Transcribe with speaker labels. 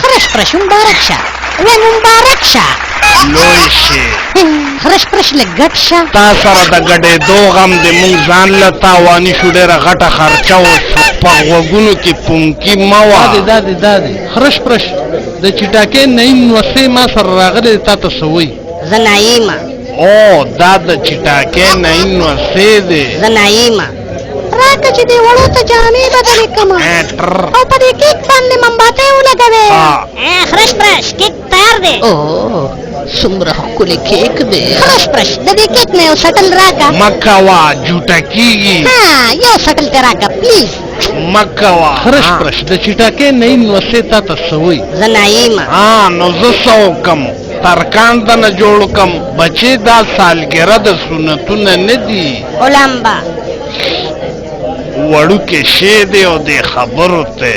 Speaker 1: خرش پرش مبارک شه، وې مبارک شه.
Speaker 2: لوی شي.
Speaker 1: خرش پرش لږ ګډ شه.
Speaker 2: تا سره د ګډېدو غم دی، مونږ ځان له تاواني شو، ډېره غټه خرچه وشو. په غوږونو کې پونکي مه وه.
Speaker 3: دا دی، دا دی، دا دی. خرش پرش د چټاکې نعیم نوسې ما سره راغلی، تا ته څه وایي؟
Speaker 1: زه نعیمه.
Speaker 2: او دا د چټاکې نعیم نوسې دی.
Speaker 1: زه نعیمه. راکه چې دې وړو ته جامې بدلې کړم او په دې کیک باندې ممباتۍ ولګوې. خرش پرش، کیک تیار دی. او څومره ښکلی کیک دی. خرش پرش، د دې کیک نه یو سټل راکه.
Speaker 2: مه کوه، جوټه کېږي.
Speaker 1: ها، یو سټل ته راکه پلیز.
Speaker 2: مه کوه.
Speaker 3: خرش پرش د چټاکې نعیم نوسې تا ته څه وایي؟
Speaker 1: زه نعیمه.
Speaker 2: ها، نو زه څه وکم؟ ترکان د نه جوړ کم؟ بچې، دا سالګره د سنتونه نه دي.
Speaker 1: اولامبا.
Speaker 2: وړوکی شی دی او دې خبرو ته.